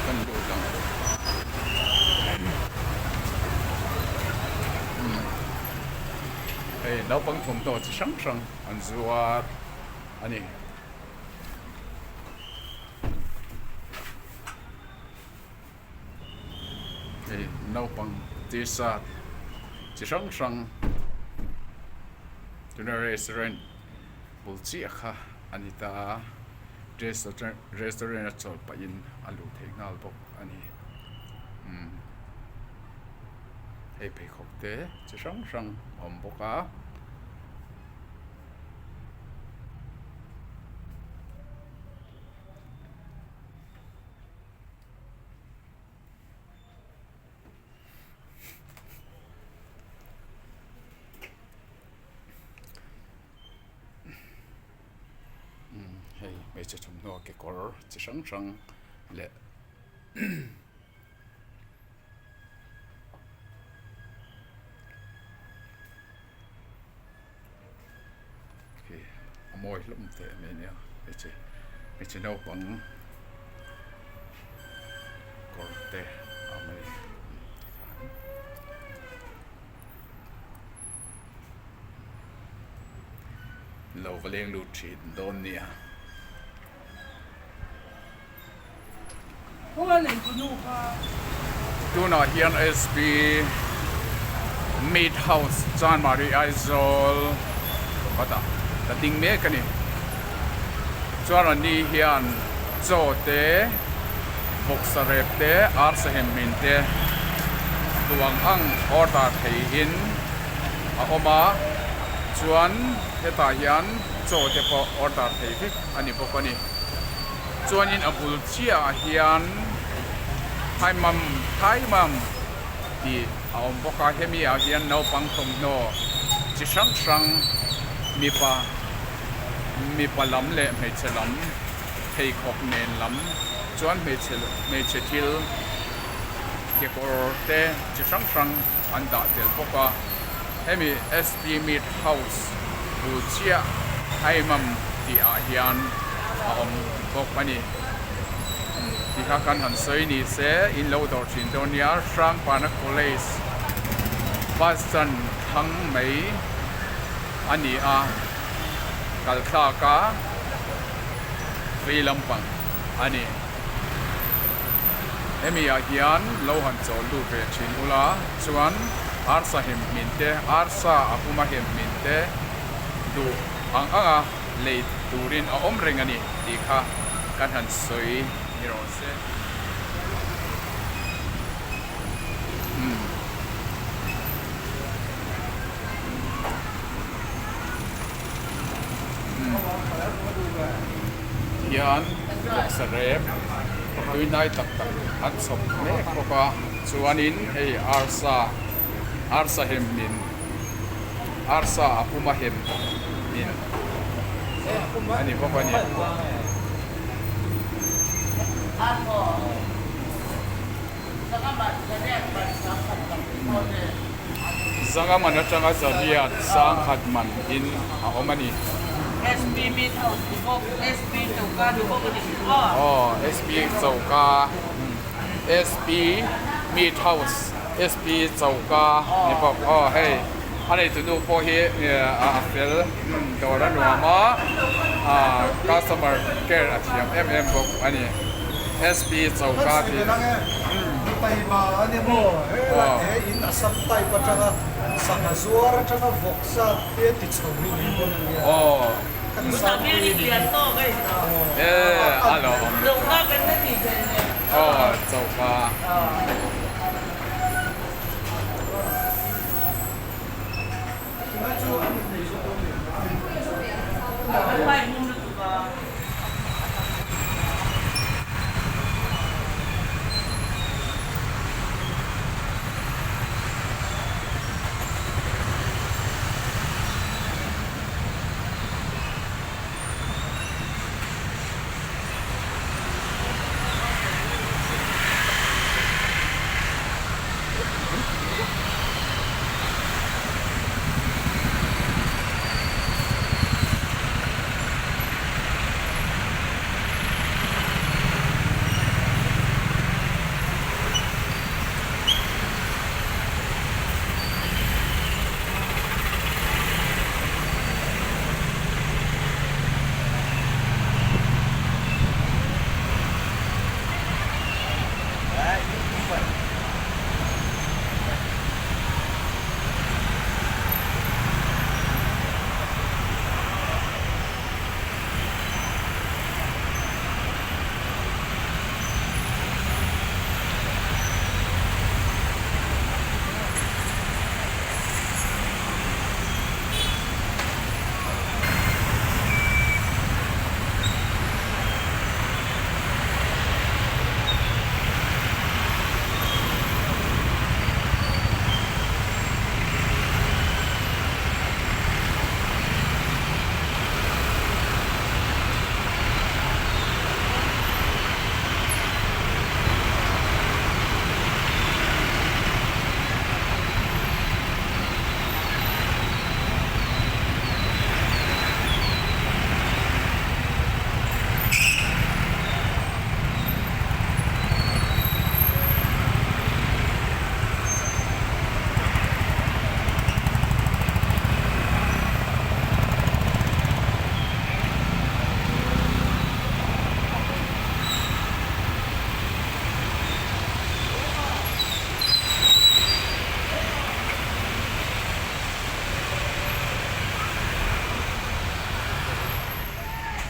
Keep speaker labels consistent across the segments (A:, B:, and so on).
A: Kan lut ang. Hei naupang thawmhnaw chi hrang hrang an zuar a ni. Hei naupang t-shirt chi hrang hrang tuna restaurant bul chiah kha a ni ta a restaurant a chawl pahin a luh theih nghal bawk a ni umm hei pheikhawk te chi hrang hrang a awm bawk a. Hei hmeichhe thawmhnaw kekawr chi hrang hrang leh Hei a mawi hlawm teh mai ania hmeichhe hmeichhe naupang kawr te a awm a ni tikhan. Lo va leng lut thin dawn nia. Tunah hian SP Meat House Chanmari Aizawl kawtah ka ding mek a ni. Chuan an ni hian chaw te, vawksa rep te, arsa hem hmin te duang ang order theihin a awm a. Chuan hetah hian chaw te pawh order thei vek a ni bawk a ni. Chuanin a bul chiahah hian Thaimam Thaimam tih a awm bawk a, hemi ah hian naupang thawmhnaw chi hrang hrang mipa mipa lam leh hmeichhe lam pheikhawk nen lam chuan hmeichhe hmeichhe thil kekawr te chi hrang hrang an dah tel bawk a, hemi SP Meat House bul chiah Thaimam tih ah hian a awm bawk a ni. Ti kha kan han sawi ni se in lo dawr thin dawn nia Hrangpana College bus stand thlang mai a ni a, kal thlak a vei lampang a ni. Hemi ah hian lo han chawl lut ve thin ula chuan arsa hem hmin te, arsa a puma hem hmin te duh ang ang a lei turin a awm reng a ni tih kha kan han sawi ni rawh se. Hian bawksa rep tui hnai tak tak an chhawp mek bawk a chuanin hei arsa arsa hem in arsa a puma hem in a ni bawk a ni. Zanga man atanga zariat sangkhat man in a awm a ni. Aw SP choka SP meat house SP choka ni bawk aw hei a neitu nu pawh hi a fel dawr a nuam a customer care a thiam em em bawk a ni. SP choka tih.
B: Taima a ni maw? He in Assam type atanga sangha zuar atanga vawksa te ti chho hi ni maw ni a? Kan sangpui ni.
A: A lo awm. Aw choka.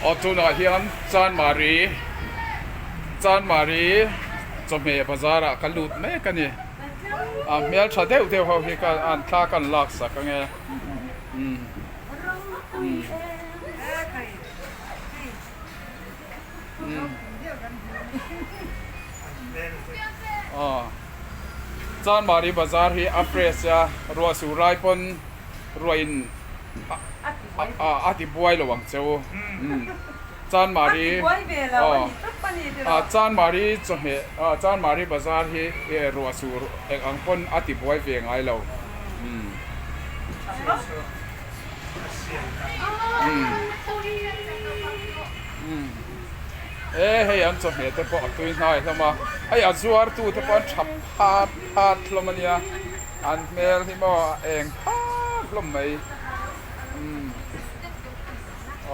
A: Aw tunah hian Chanmari Chanmari chawhmeh bazar ah ka lut mek a ni a hmeltha deuh deuh ho hi ka an thla ka an lak sak ange umm umm. Chanmari bazar hi a fresh a, ruah sur lai pawn ruahin a ti buai lo ang che u. Chanmari Chanmari chawhmeh Chanmari bazar hi ruah sur eng ang pawn a ti buai ve ngai lo. E hei an chawhmeh te pawh a tui hnai hlawm a hei a zuar tu te pawh an tha phat phat hlawm a nia an hmel hi maw a eng phak hlawm mai umm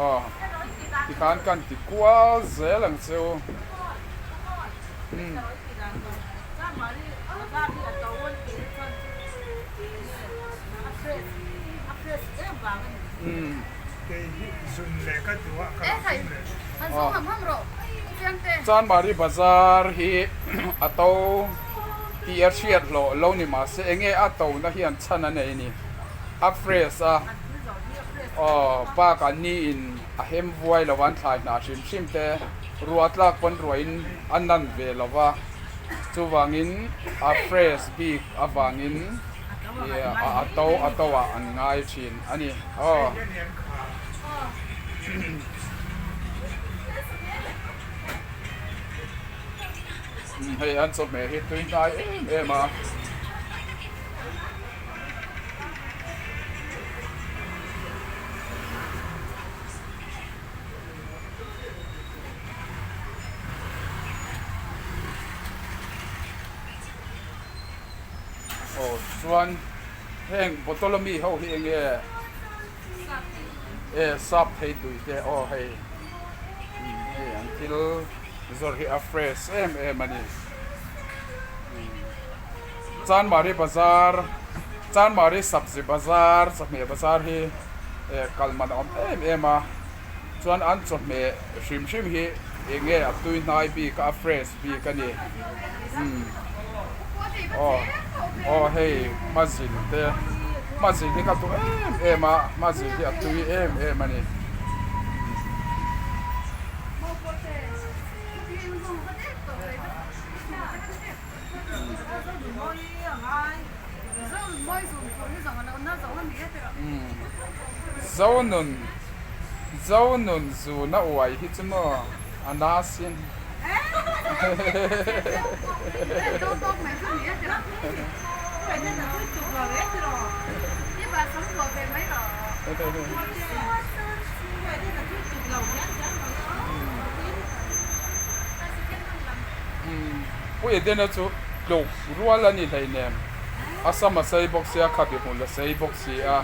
A: aw tikhan kan ti kual zel ang che u umm. Chanmari bazar hi a to tih a hriat hlawh lo ni mahse enge a to na hian chhan a nei a ni a fresh a aw bakah ni in a hem vuai lo an thlai hna hrim hrim te ruah tlak pawn ruah in a nan ve lo va chuvangin a fresh bik avangin. A to a to ah an ngai thin a ni aw. Hei an chawhmeh hi tui hnai em em a. Aw chuan heng bottle ami ho hi enge e sap thei tui te aw hei hei an thil zawrh hi a fresh em em a ni Chanmari bazar Chanmari sabzi bazar chawhmeh bazar hi e kal man a awm em em a chuan an chawhmeh hrim hrim hi enge a tui hnai bik a a fresh bik a ni. Aw aw hei hmazil te hmazil hi ka duh em em a hmazil hi a tui em em a ni. Zonun Zonun zuna uai hi chu maw a na sin. Pu Edena chu tluk rual a ni hleinem. A sam a sei bawk sia, khabi hmul a sei bawk si a.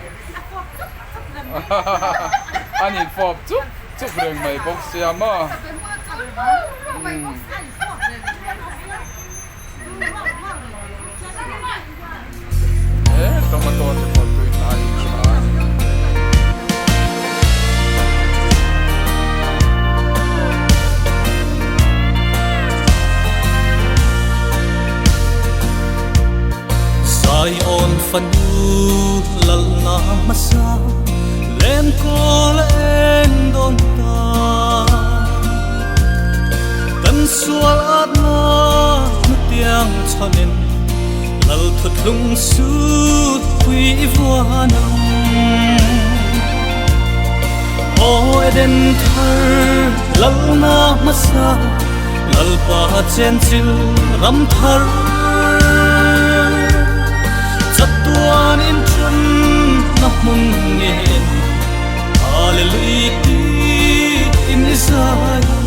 A: An infawp chuk chuk reng mai bawk sia maw. He tomato te pawh tui hnai tha a ni.
C: Zion fanu lalna hmasa lenkawl en dawn ta. Kan sual atna hnutiang chhanin lal thuthlung sut pui i vuan ang. Aw Eden thar lalna hmasa Lalpa chenchil ram thar Chatuan in then na hmun ngen Hallelujah ti in i zai.